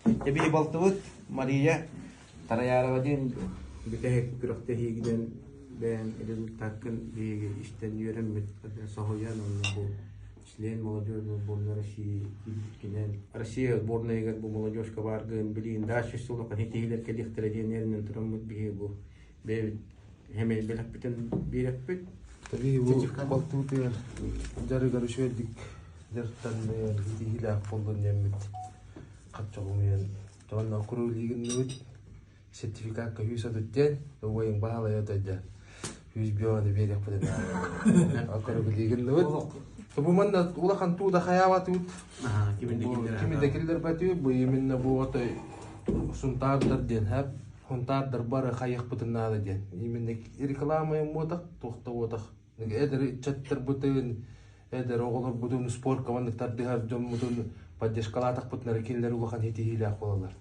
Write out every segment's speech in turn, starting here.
Эбии балтыбыт Мария Тараярова диэн бүтэһик күрэхтэһиигинэн бэйэҥ результаккын биһиги истэн үөрэммит, соһуйан уонна бу член молодежной сборной России киирбиккинэн Россия сборнайыгар бу молодежка бааргын билигин дальше улахан ситиһиилэр кэлиэхтэрэ диэн эрэнэн тураммыт биһиги бу бэйэбит хэмэй бэлэхпитин биэрэппит. Таbii бу балтыбытыгар дьарыгар үчүгэйдик дьарыктанныан ситиһиилээх буоллун диэммит хаччоҕумуйан Тоонно куруулиигиннибит сертификакка сүүс отут диэн убайыҥ баһылайа дойда сүүс бионы биэриэхпитин округлиигиннибит бу манна улахан туу да хайаабатыбыт кими да киллэрбэтибит бу именно бу отой сунтаардар диэн хэп хунтаардар бары хайыахпытын наада диэн именно реклама уотах туохта уотах Эдэр ыччаттарбытын, эдэр оҕолорбутун спорка маннык тардыһар дьоммутун поддержкалаатахпытына эрэ кинилэр улахан ситиһиилээх буолаллар.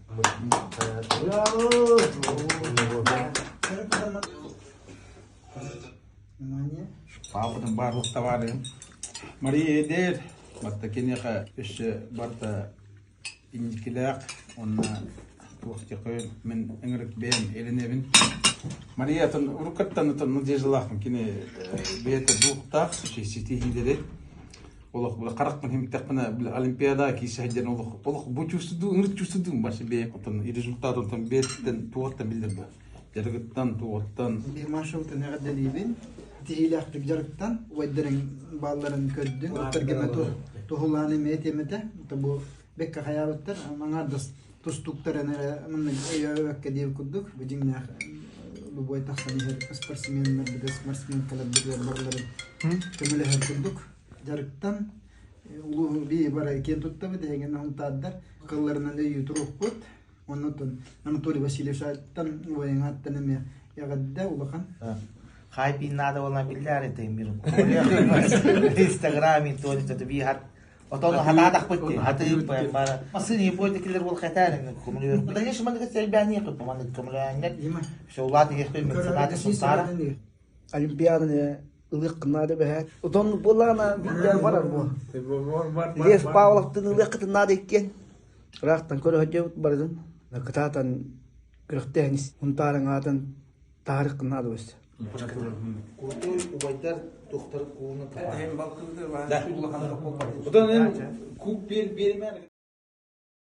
Паапатын баарлык табаарыһым Мария эдэр, батта киниэхэ өссө барыта инникилээх уонна туох диэххэ мин ыҥырык бэйэм эрэнэбин. Мария атын уруккаттан атын надеждалаахпын кини бэйэтэ дуухтаах ситиһиилэри олох бile харахпын химтэхпинэ бile олимпиада киирсэ сылдьан олох олох бу чувствуйдуу ыҥырык чувствуйдуум башы бэйэм оттон результат онтон бэйэттэн туохтан биллэр бу дьарыгыттан туоҕуттан Маршрутун эҕэрдэлиибин тиһиилээхтик дьарыктан убайдарыҥ баалларын көрдүн оттаргыма туһулаан эмиэ этиэмэтэ бу бэккэ хайаабыттар аҥаардас тустууктарын эрэ маннык өйөөбөккө диир курдук бу дьиҥнээх любой тахсан иһэр спортсменнарбыт спортсменкаларбытыгар барыларын көмөлөһөр курдук дьарыктан улуу бии бары киэн туттабыт эһигин хунтаардар кылларынан өйүү туруохпут Оннуттан Анатолий Васильевич-аттан убайыҥаттан эмиэ эҕэрдэ улахан. Хайпин надо было биллэр это мир. Инстаграме то это бихат. Отон хатаатахпыт хатыып бара. Масын ебой килер бол хатаар көмөлөр. Дальше маны селбәни кып маны көмөлөңнөр. Все улаат ехпе меценат сунтара. Олимпиаданы ылыаххын наада бэһээт. Отон буоллаҕына биирдэ барар буо. Лев Павловтын ылыаххытын наада иккиэн. Ыраахтан көрө сылдьабыт барытын. Кытаатан күрэхтэһэн Һунтаарыҥ аатын таһаарыаххын наада өссө. Курдуй убайдар тухтар кууну Одан эн куб биэримээр.